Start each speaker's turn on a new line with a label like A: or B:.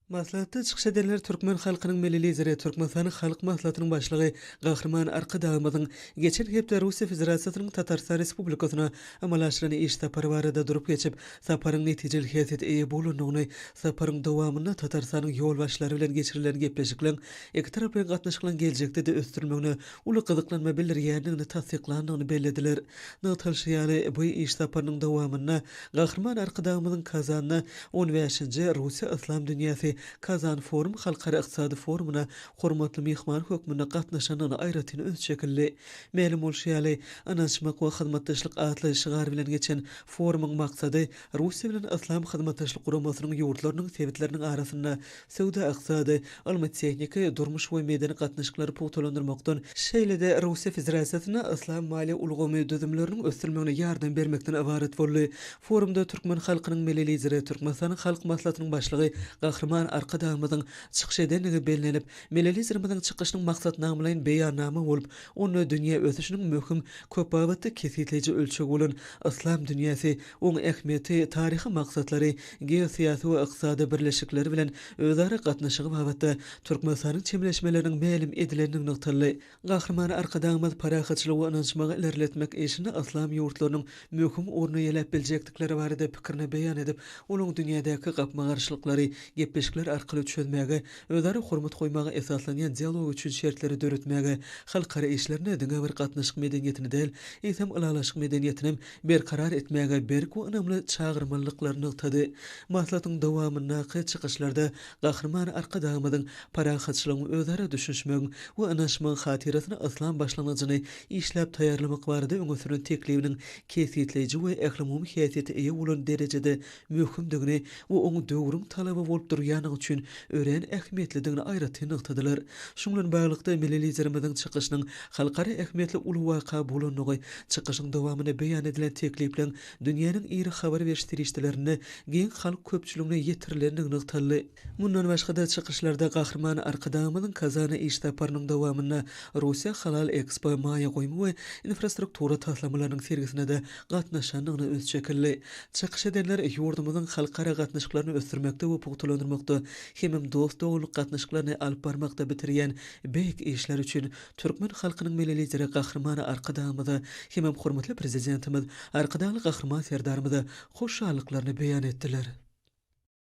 A: Maslahatda çykyş edenler türkmen halkynyň Milli Lideri, Türkmenistanyň Halk Maslahatynyň Başlygy Gahryman Arkadagymyzyň geçen hepde Russiýa Federasiýasynyň Tatarystan Respublikasyna amala aşyran iş sapary barada durup geçip, saparyň netijeli häsiýete eýe bolandygyny, saparyň dowamynda Tatarystanyň ýolbaşçylary bilen geçirilen gepleşikleň ikitaraplaýyn gatnaşyklaryň geljekde-de ösdürilmegine uly gyzyklanma bildirýändigini tassyklandygyny bellediler. Nygtalyşy ýaly, bu iş saparynyň dowamynda Gahryman Arkadagymyzyň Kazanda on bäşinji Russiýa-Yslam dünýäsi Kazan Forum halkara ykdysady forumyna hormatly myhman hökmünde gatnaşandygyna aýratyn üns çekildi. Mälim bolşy ýaly, Ynanyşmak we hyzmatdaşlyk atly şygar bilen geçen forumyň maksady Russiýa bilen Yslam Hyzmatdaşlyk Guramasynyň ýurtlarynyň sebitleriniň arasynda söwda-ykdysady, ylmy-tehniki, durmuş we medeni gatnaşyklary pugtalandyrmakdan, şeýle-de Russiýa Federasiýasynda yslam maliýe ulgamy düzümleriniň ösdürilmegine ýardam bermekden ybarat boldy. Forumda türkmen halkynyň Milli Lideri, Türkmenistanyň Halk Maslahatynyň Başlygy Gahryman Arkadagymyzyň çykyş edendigi bellenip, Milli Liderimiziň çykyşynyň maksatnamalaýyn beýannama bolup, onda dünýä ösüşiniň möhüm, köp babatda kesgitleýji ölçegi bolan yslam dünýäsi, Oň ähmiýeti, taryhy maksatlary, geosyýasy we ykdysady birleşikleri bilen özara gatnaşygy babatda Türkmenistanyň çemeleşmeleriniň mälim edilendigi nygtaldy. Gahryman Arkadagymyz parahatçylygy we ynanyşmagy ilerletmek işinde yslam ýurtlarynyň möhüm orny eýeläp biljekdikleri barada pikirini beýan edip, onuň dünýädäki gapma-garşylyklary gepleşikler arkaly çözmäge, özara hormat goýmaga esaslanýan dialog üçin şertleri döretmäge, halkara işlerinde diňe bir gatnaşyk medeniýetini däl, eýsem ylalaşyk medeniýetinem berkarar etmäge berk we ynamly çagyrmalydyklaryny nygtady. Maslahatyň dowamyndaky çykyşlarda Gahryman Arkadagymyzyň parahatçylygyň, özara düşünişmegiň we ynanyşmagyň hatyrasyna yslam başlangyjyny işläp taýýarlamak barada öňe süren teklibiniň kesgitleýji we ählumumy häsiýete eýe bolan derejede möhümdigini we oň döwrüň talaby bolup durýandygy üçin örän ähmiýetlidigini aýratyn nygtadylar. Şunuň bilen baglylykda, milli Liderimiziň çykyşynyň halkara ähmiýetli uly waka bolandygy, çykyşyň dowamynda beýan edilen teklipleriň dünýäniň iri habar beriş serişdelerinde giň halk köpçüligine ýetirilendigi nygtaldy. Mundan başga-da, çykyşlarda Gahryman Arkadagymyzyň Kazana iş saparynyň dowamynda Russiýa Halal Ekspo maýa goýum we infrastruktura taslamalarynyň sergisine-de gatnaşandygyna üns çekildi. Çykyş edenler ýurdumyzyň halkara gatnaşyklaryny ösdürmekde we pugtalandyrmakda hemem dost-doganlyk gatnaşyklaryny alyp barmakda bitirýän beýik işleri üçin türkmen halkynyň Milli Lideri Gahryman Arkadagymyza hemem hormatly Prezidentimiz Arkadagly Gahryman Serdarymyza hoşallyklaryny beýan etdiler.